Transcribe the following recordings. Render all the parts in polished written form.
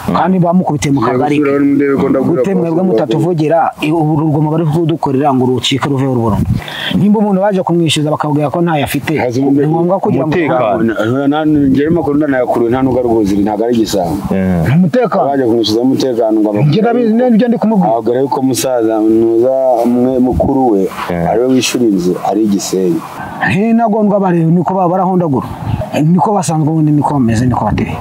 Kandi bamukubitiye mu kagari. Gute mwebwe mutatuvugira urugomo bari kudukorera ngo urucike ruve burundu. Nimba umuntu baje kumwishyuza bakabwira ko ntayo afite, ni ngombwa kugira ngo ngere makuru ndanayakuruye nta nubwo aruguzira ntago ari igisambo. Umutekano baje kumwishyuza umutekano ngo ngira nibyo ndi kumubwira. Abagore yuko musaza nuza umwe mukuru we ariwe wishyura inzu ari igisenyi. Ntagondwa bareba niko baba barahondagura, niko basanzwe ubundi niko bameze niko bateye.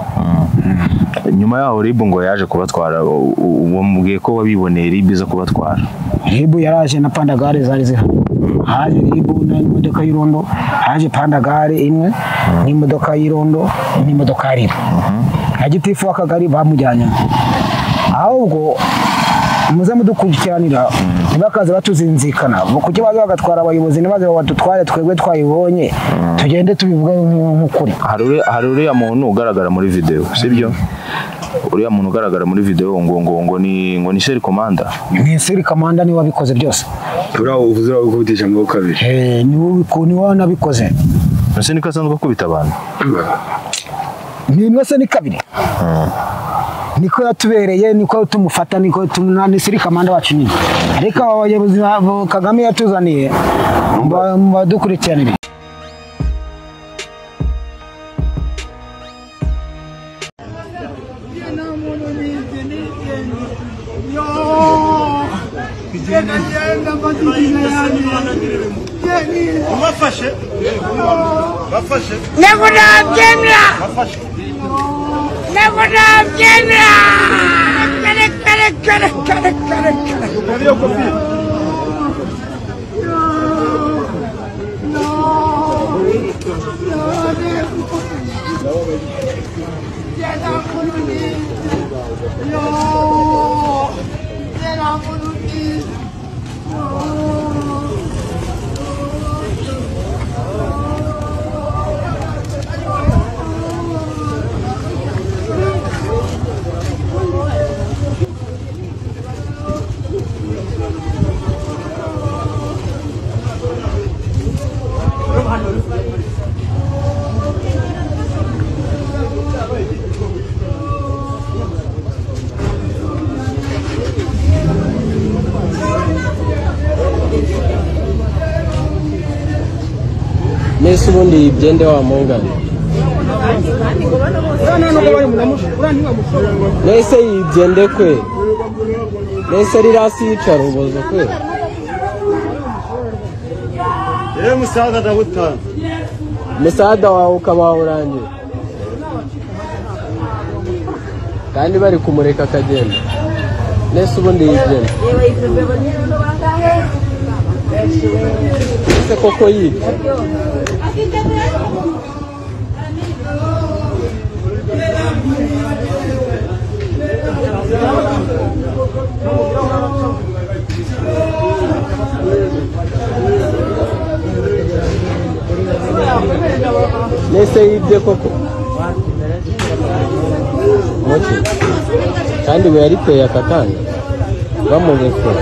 Nyuma yaho RIB ngo yaje kubatwara, wamubwiye ko wabiboneye RIB iza kubatwara. RIB yaraje na pandagare zari zihari. Haje RIB n'imodoka y'irondo, haje pandagare imwe n'imodoka y'irondo n'imodoka ya RIB. Na gitifu w'akagari bamujyanye. Ahubwo muze mudukurikiranira ntibakaze batuzinzikana kuki baza bagatwara abayobozi ntibaze badutware twebwe twayibonye tugende tubivuge nk'ukuri. Hari uriya muntu ugaragara muri video, sibyo? Uriya muntu ugaragara muri video ngo ngo ngo ni ngo ni Seri Komanda. Ni Seri Komanda ni wabikoze byose. Uriya uvuze urakubitisha amaboko kabiri. Ni wowe nabikoze. Ese niko asanzwe akubita abantu? Ni imwe se ni kabiri. Niko yatubereye, niko tumufata, niko tumuna Seri Komanda wacu nyine. Ariko abayobozi Kagame yatuzaniye badukurikiranire. Nese ubundi byende wa mungane. Nese yibyende kwe. Nese rirasi yicara ubozo kwe. Musaada ndagutanga. Musaada wawe ukaba urangiye. Kandi bari kumureka akagenda. Nese ubundi yibyende. Ese koko yibye. Nese yibye koko. Moki. Kandi we yariteye akakanga. Bamurekura.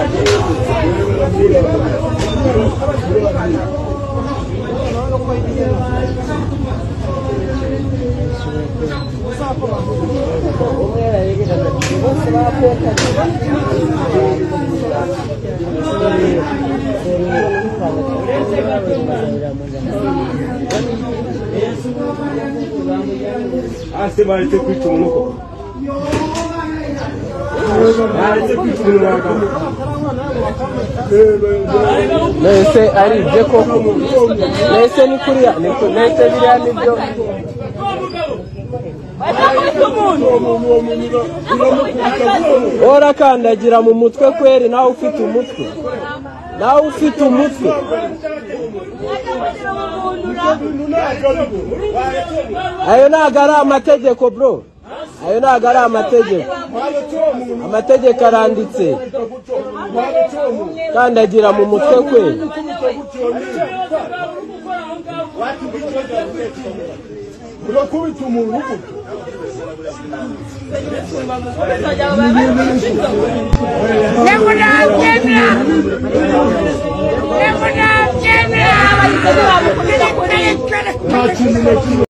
Ase baretse kwica umuntu koko. Baretse kwica umuntu. Nese aribye koko. Nese ni kuriya, nese biriya nibyo. Orakandagira mu mutwe kweri nawe ufite umutwe. Nawe ufite umutwe. Ayo ntago ari amategeko bro. Ayo ntago ari amategeko. Amategeko aranditse. Kandagira mu mutwe kweri.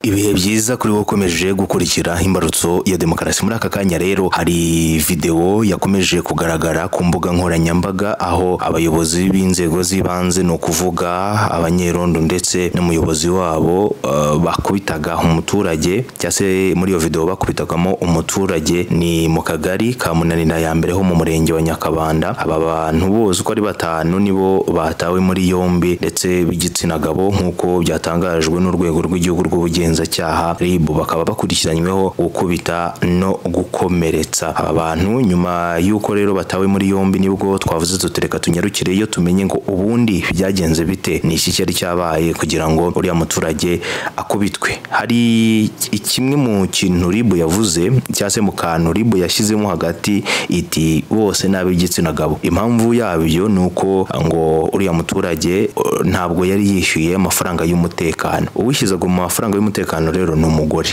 Ibihe byiza kuri wowe ukomeje gukurikira imbarutso ya demokarasi. Muri aka kanya rero hari video yakomeje kugaragara ku mbuga nkoranyambaga, aho abayobozi b'inzego z'ibanze, ni ukuvuga abanyerondo ndetse n'umuyobozi wabo, bakubitaga umuturage, cyangwa se muri iyo video bakubitagamo umuturage. Ni mu kagari ka Munanira ya mbere ho mu murenge wa Nyakabanda. Aba bantu bose uko ari batanu nibo batawe muri yombi, ndetse b'igitsina gabo, nk'uko byatangajwe n'urwego rw'igihugu rw'ubugenzacyaha RIB, bakaba bakurikiranyweho gukubita no gukomeretsa aba bantu. Nyuma y'uko rero batawe muri yombi, nibwo twavuze tutereka tunyarukire iyo tumenye ngo ubundi byagenze bite, ni iki cyari cyabaye kugira ngo uriya muturage akubitwe. Hari kimwe mu kintu RIB yavuze, cyangwa se mu kantu RIB yashyizemo hagati, iti bose n'ab'igitsina gabo. Impamvu yabyo ni uko ngo uriya muturage ntabwo yari yishyuye amafaranga y'umutekano. Uwishyizaga mu mafaranga y'umutekano rero ni umugore.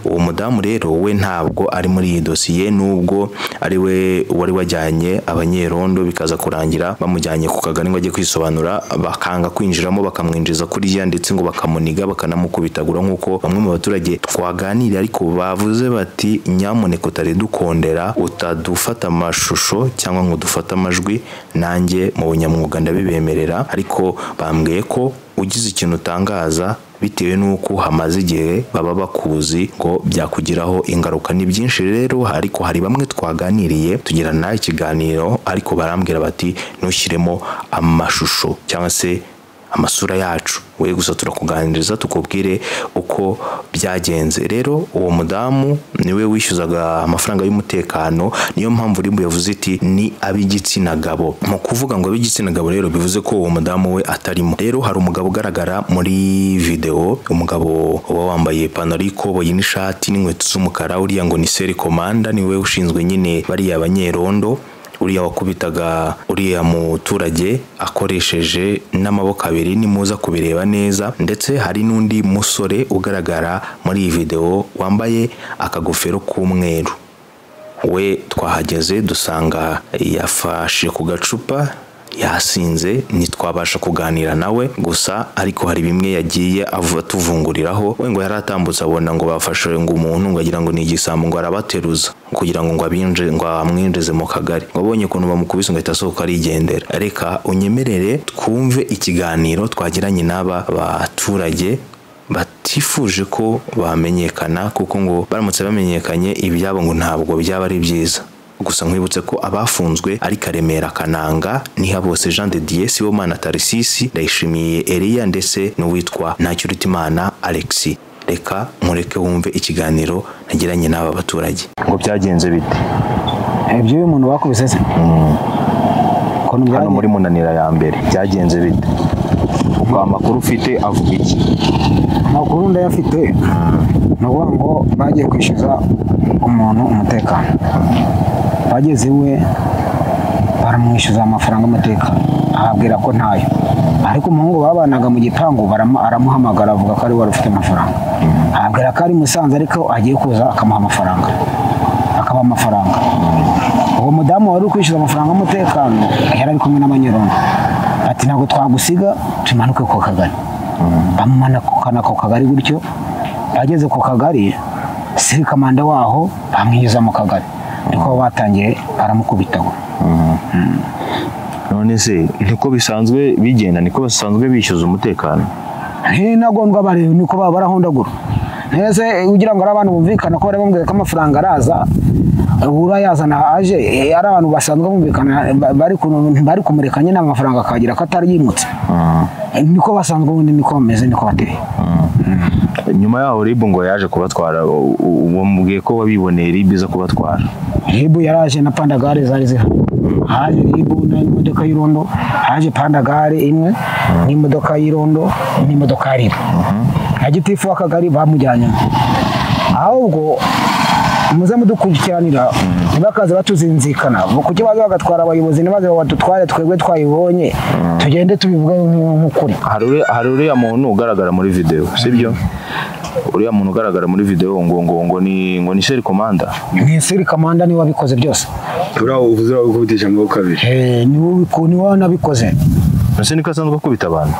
Uwo mudamu rero we ntabwo ari muri iyi dosiye, nubwo ari we wari wajyanye abanyerondo, bikaza kurangira bamujyanye ku kagari ngo ajye kwisobanura, bakanga kwinjiramo, bakamwinjiza kuriya, ndetse ngo bakamuniga bakanamukubitagura, nk'uko bamwe mu baturage twaganiriye ariko bavuze bati nyamuneka utaridukondera, utadufata amashusho cyangwa ngo dufate amajwi. Nanjye mu bunyamwuga ndabibemerera, ariko bambwiye ko ugize ikintu utangaza bitewe n'uko hamaze igihe baba bakuzi ngo byakugiraho ingaruka. Ni byinshi rero, ariko hari bamwe twaganiriye tugirana ikiganiro, ariko barambwira bati ntushyiremo amashusho cyangwa se amasura yacu, we gusa turakuganiriza tukubwire uko byagenze. Rero uwo mudamu niwe wishyuzaga amafaranga y'umutekano, niyo mpamvu RIB yavuze iti ni ab'igitsina gabo. Mu kuvuga ngo ab'igitsina gabo rero bivuze ko uwo mudamu we atarimo. Rero hari umugabo ugaragara muri video, umugabo uba wambaye ipantaro y'ikoboyi n'ishati n'inkweto z'umukara, uriya ngo ni seri komanda, niwe ushinzwe nyine bariya abanyerondo, uriya wakubitaga uriya muturage akoresheje n'amaboko abiri, nimuza kubireba neza. Ndetse hari n'undi musore ugaragara muri iyi video wambaye akagofero k'umweru, we twahageze dusanga yafashe ku gacupa yasinze, ntitwabasha kuganira nawe gusa, ariko hari bimwe yagiye atuvunguriraho. We ngo yaratambutse abona ngo bafashe ngo umuntu ngo agira ngo ni igisambo, ngo arabateruza kugira ngo abinje, ngo amwinjize mu kagari, ngo abonye ukuntu bamukubise ngo ahita asohoka arigendera. Reka unyemerere twumve ikiganiro twagiranye n'aba baturage batifuje ko bamenyekana, kuko ngo baramutse bamenyekanye ibyabo ngo ntabwo byaba ari byiza. Gusa nkwibutse ko abafunzwe ari Karemera Kananga, Nihabose Jean de Dieu, Sibomana Tarisisi, Ndayishimiye Elia ndetse n'uwitwa Ntakirutimana Alexis. Reka mureke wumve ikiganiro nagiranye n'aba baturage. Ngo byagenze bite? Ibyo uyu muntu bakubise se? Hano muri Munanira ya mbere byagenze bite? Uko amakuru ufite avuga iki? Amakuru ndayafite, ni ukuvuga ngo bagiye kwishyuza umuntu umutekano, bageze iwe baramwishyuza amafaranga y'umutekano, ababwira ko ntayo. Ariko umuhungu babanaga mu gipangu aramuhamagara avuga ko ari wari ufite amafaranga, ababwira ko ari Musanze ariko agiye kuza akamuha amafaranga, akabaha amafaranga. Uwo mudamu wari uri kwishyuza amafaranga y'umutekano yari ari kumwe n'abanyerondo, ati ntabwo twagusiga tumanuke ku kagari. Bamumanukana ku kagari gutyo, bageze ku kagari siri kamanda waho bamwinjiza mu kagari, niko batangiye baramukubitaho. None se niko bisanzwe bigenda, niko basanzwe bishyuza umutekano? Ntagondwa bareba niko baba barahondagura. Nese ugira ngo ari abantu bumvikana ko bari bambwiye ko amafaranga araza, urayazana aje, ari abantu basanzwe bumvikana bari kumureka nyine amafaranga akagira ko atari yimutse. Niko basanzwe ubundi niko bameze, niko bateye. Nyuma yaho RIB ngo yaje kubatwara, wamubwiye ko wabiboneye RIB iza kubatwara? RIB yaraje na pandagare zari zihari. Haje RIB n'imodoka y'irondo, haje pandagare imwe n'imodoka y'irondo n'imodoka ya RIB. Na gitifu w'akagari bamujyanye. Ahubwo muze mudukurikiranira ntibakaze batuzinzikana, kuki baza bagatwara abayobozi ntibaze badutware twebwe twayibonye, tugende tubivuge nk'ukuri. Hari uriya muntu ugaragara muri video, sibyo? Uriya muntu ugaragara muri video ngo ni Seri Komanda. Ni Seri Komanda ni wabikoze byose. Uriya uvuze uragukubitisha amaboko kabiri. Ni wowe nabikoze. Ese niko asanzwe akubita abantu?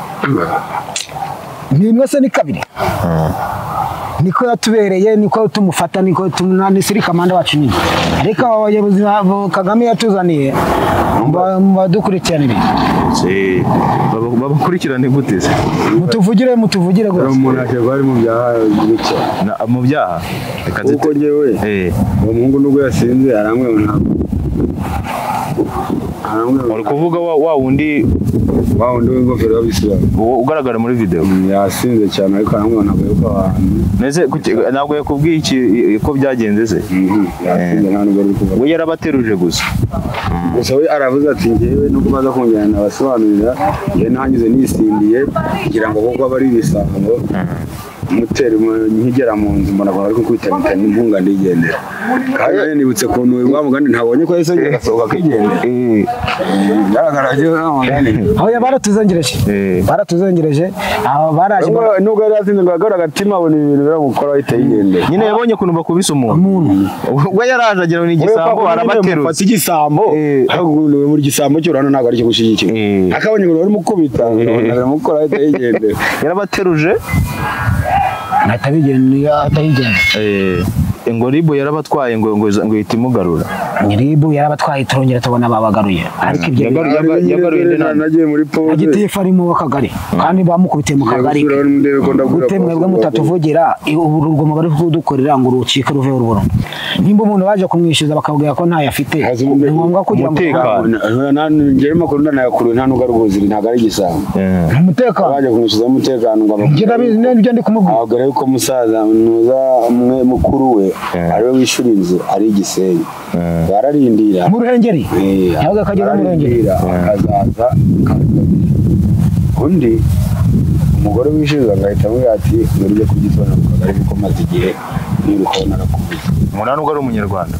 Ni imwe se ni kabiri. Niko yatubereye, niko tumufata, niko ni Seri Komanda wacu nyine. Ariko abayobozi Kagame yatuzaniye badukurikiranire. Babakurikirane gute se? Mutuvugire gose. Umuntu akaba ari mu byaha gutya. Mu byaha? Kuko njyewe uwo muhungu nubwo yasinze arambwira ntabwo. Uri kuvuga wa wundi w'ingofero y'abisilamu ugaragara muri video. Yasinze cyane ariko arambwira ntabwo yuko abantu. Nese ntabwo yakubwiye iki ko byagenze se? Yasinze nta nubwo ari kuvuga. We yarabateruje gusa. Gusa we aravuze ati njyewe nubwo baza kunjyana abasobanurira njye nanyuze nisindiye ngira ngo kuko bari ibisambo mutera nkigera mu nzu mbona bari kukwita n'impunga ndigendera. Kandi nibutse kuntu wa mugani ntabonye ko yahise agasohoka akigendera. Aho baratuzengereje. Baratuzengereje. Aba baraje nubwo yari yasinze ngo agora agatima abona ibintu biramukora ahita yigendera. Nyine yabonye kuntu bakubise umuntu. We yaraje agira ngo ni igisambo arabateruza. Fata igisambo. Ahubwo muri gisambo cyo urano ntabwo ari cyo gushyigikira. Akabonye ngo bari mukubita biramukora ahita yigendera. Yarabateruje. Atabigendera. Ngo Ribu yarabatwaye ngo ihita imugarura. Ribu yarabatwaye turongera tubona babagaruye. Ariko ibyo yagaruye nagiye muri pose. Agitifu ari mu kagari kandi bamukubitiye mu kagari. Gute mwebwe mutatuvugira urugomo bari kudukorera ngo urucike ruve urubono. Nimba umuntu baje kumwishyuza bakabwira ko ntayo afite ni ngombwa kugira ngo njyewe makuru ndanayakuruye nta nubwo ari ntabwo ari igisambo. Umutekano baje kumwishyuza umutekano ngo njye ndabizi n'ibyo ndi kumubwira. Abagore yuko musaza nuza umwe mukuru we ariwe wishura inzu ari Igisenyi. Bararindira mu Ruhengeri. Yabaga akagera mu Ruhengeri akazaza undi umugore wishyuza ngahita amubwira ati nurye kugisobanura mu kagari kuko maze igihe nirukaho narakubuze. Umuntu nubwo ari umunyarwanda.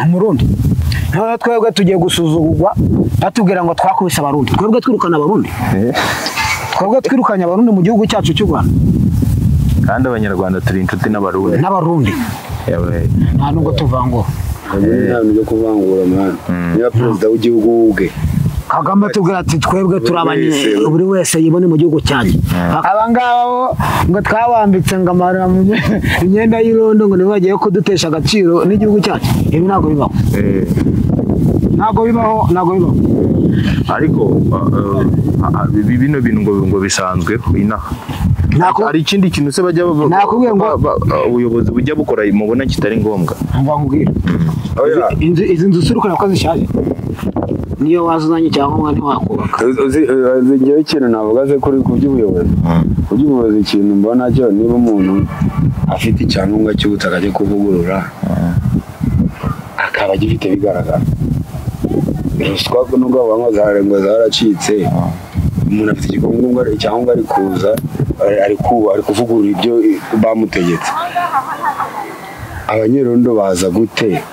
Umurundi. None twebwe tugiye gusuzugurwa batubwira ngo twakubise abarundi. Twebwe twirukana abarundi. Twebwe twirukanye abarundi mu gihugu cyacu cy'u Rwanda. Kandi abanyarwanda turi inshuti n'abarundi. N'abarundi. Nta nubwo tuvangura. Nta nubwo kuvangura mwana. Niba perezida w'igihugu ubwe Kagame tubwira ati twebwe turabanye buri wese yibone mu gihugu cyanjye. Aba ngabo ngo twabambitse ngo amara imyenda y'irondo ngo nibo bagiye kudutesha agaciro n'igihugu cyacu. Ibi ntabwo bibaho. Ntabwo bibaho, ntabwo bibaho. Ariko bino bintu ngo bisanzwe inaha. Hari ikindi kintu se bajya ubuyobozi bujya bukora mubona kitari ngombwa. Nkubwira. Izi nzu surukana ko zishaje. Niyo wazuzanye cyangwa ntiwakubaka. Uzi ngewe ikintu navuga se kuri ku by'ubuyobozi. Ku by'ubuyobozi ikintu mbona cyo niba umuntu afite icyangombwa cy'ubutaka cyo kuvugurura akaba agifite bigaragara. Ruswa nubwo bamwe ngo zaracitse umuntu afite icyangombwa ari kuza ari kuvugurura ibyo bamutegetse. Abanyerondo baza gute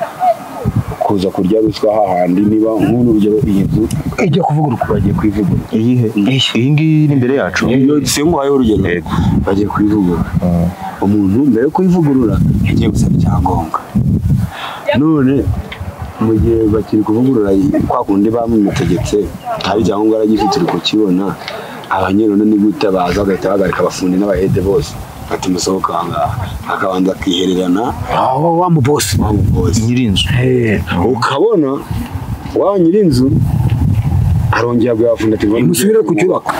kuza kurya ruswa hahandi niba nk'urugero iyi nzu ijya kuvugururwa bagiye kwivugurura. Iyihe? Iyi ngiyi iri imbere yacu. Iyo singuhaye urugero bagiye kwivugurura. Umuntu mbere yo kuyivugurura yagiye gusaba icyangombwa. None mu gihe bakiri kuvugurura kwa kundi bamutegetse hari icyangombwa aragifite uri kukibona abanyerondo ni gute baza bagahita bahagarika abafundi n'abahede bose ati musohoka ahangaha akabanza akihererana aho wa mubosi nyirinzu. Ukabona wa nyirinzu arongera guyafunga ati musubire kucyubaka.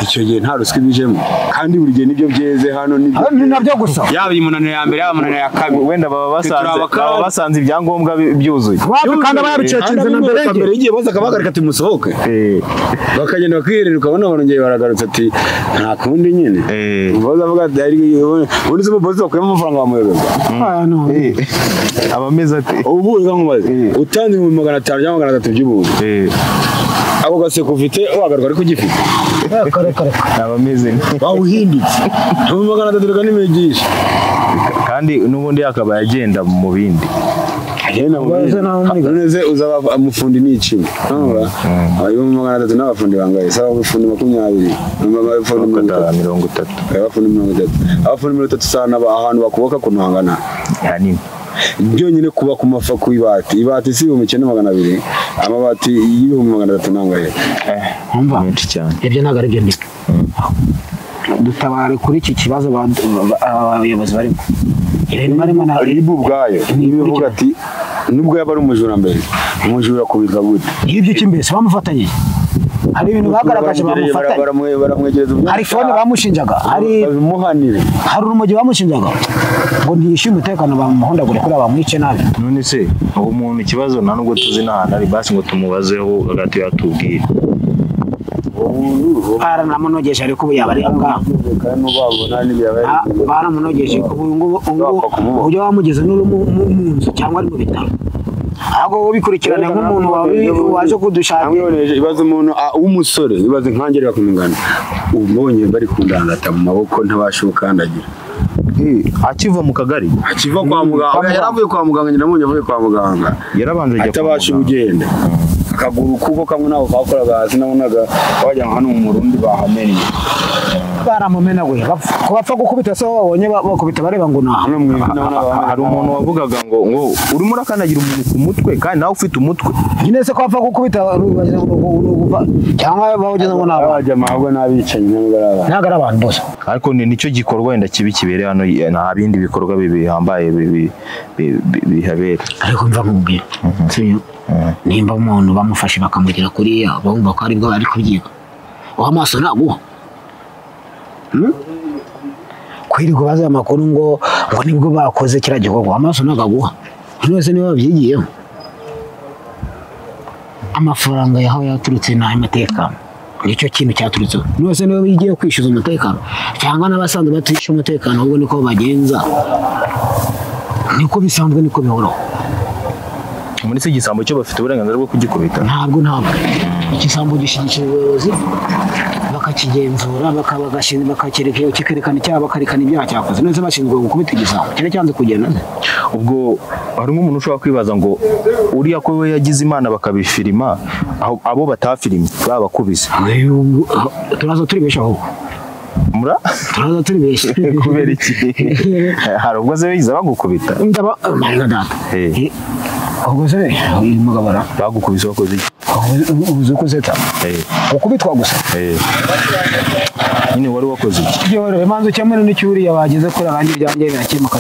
Icyo gihe nta ruswa ibijemo kandi buri gihe nibyo byeze hano nibyo ni nabyo gusa yaba umunaniro ya mbere yaba umunaniro ya kabiri wenda baba basanze ibyangombwa byuzuye kandi abayarucekinze na mbere igihe bose akabahagarika ati musohoke bakagenda bakiherera ukabona barongeye baragarutse ati nta kundi nyine umubozi avuga ati ubundi se umubozi bakuyemo amafaranga bamuyoberwa aba ameze ati ubu reka nkubaze utanze ibihumbi 500 cyangwa 300 by'ubuntu ako gaseko ufite wagaruka ariko ugifite kare abameze bawuhindutse 300 reka n'imigisha kandi n'ubundi yakabaye agenda mu bindi. None uzaba umufundi ni iki? Ayo 300 n'abafundi bangaye? Saba abafundi 20, abafundi 30. Abafundi 30. Abafundi 30 sana ahantu bakuboka kunuhangana. Yani byonyine kuba ku mafa ku ibati. Ibati si 1200, amabati y'300 nangaye. Umva menshi cyane. Ibyo ntago ari byo ndi. Dutabare kuri iki kibazo abayobozi barimo. Ibintu barimo na ribu ubwayo nibivuga ati nubwo yaba ari umujura mbere, umujura kubirwa gute? Ibyo cy'imbese bamufatanye. Hari ibintu bagaragaje bamufatanye. Baramwegereza ubwo. Hari phone bamushinjaga, hari bamuhanire. Hari urumogi bamushinjaga. Ngo ntiyishyure umutekano bamuhondagure kuri abamwice nabi. None se uwo muntu ikibazo nta nubwo tuzi n'ahantu ari basi ngo tumubazeho hagati yatubwira. Baramunogeje ariko ubu yaba ari ngaho. Baramunogeje ubu ngubu uburyo bamugeze n'uri mu nzu cyangwa ari mu bitaro. Ahubwo bikurikirana nk'umuntu waje kudushaka. Ibaze umuntu w'umusore, ibaze nkanjye reka kumingana. Ubonye bari kundangata mu maboko ntabasha gukandagira. Akiva mu kagari, akiva kwa muganga, yaravuye kwa muganga, nyina avuye kwa muganga. Yarabanje ajya atabasha kugenda. Akaguru kuko kamwe nabo kakoraga hasi nabonaga bajya hano mu Murundi bahamennye. Baramumenaguye bapfa gukubita so babonye bakubita bareba ngo naha. Hari umuntu wavugaga ngo urimo urakandagira umuntu ku mutwe kandi nawe ufite umutwe. Nyine se ko bapfa gukubita cyangwa bawugeze ngo naba bajya amahubwo n'abicanyi ntabwo ari abantu bose. Ariko ni nicyo gikorwa wenda kibi kibereye hano, nta bindi bikorwa bihambaye bihabera. Ariko mva nkubwira nimba umuntu bamufashe bakamugira kuriya bumva ko aribwo ari kubyiga, uha amaso naguha kwirirwa baza amakuru ngo nibwo bakoze kiriya gikorwa, amaso nagaguha. Wese niba babyigiyeho amafaranga yaho yaturutse ni ay'umutekano, nicyo kintu cyaturutseho. Wese niba bigiye kwishyuza umutekano cyangwa n'abasanzwe batishyura umutekano, ahubwo niko bagenza, niko bisanzwe, niko bihoraho. Muri iki gisambo cyo bafite uburenganzira bwo kugikubita? Ntabwo igisambo gishyigikiye ubuyobozi bakakigenzura, bakakereka kikerekana icyaha, bakarekana ibyaha cyakoze. None se bashinzwe gukubita igisambo cyane cyanze kugenda. Ubwo hari nk'umuntu ushobora kwibaza ngo uriya ko we yagize Imana bakabifirima, abo batafirimye babakubise. Turaza turi benshi ahubwo. Mura? Turaza turi benshi. Kubera iki? Hari ubwo se biza bagukubita? Ndaba marina data. Ubwo se uyu mugabo bagukubise wakoze iki? Uzi uko zeta? Gukubitwa gusa. Nyine wari wakoze iki? Yore manzu cyamwe n'icyuriya bageze kuri abandi byanjye birakemuka.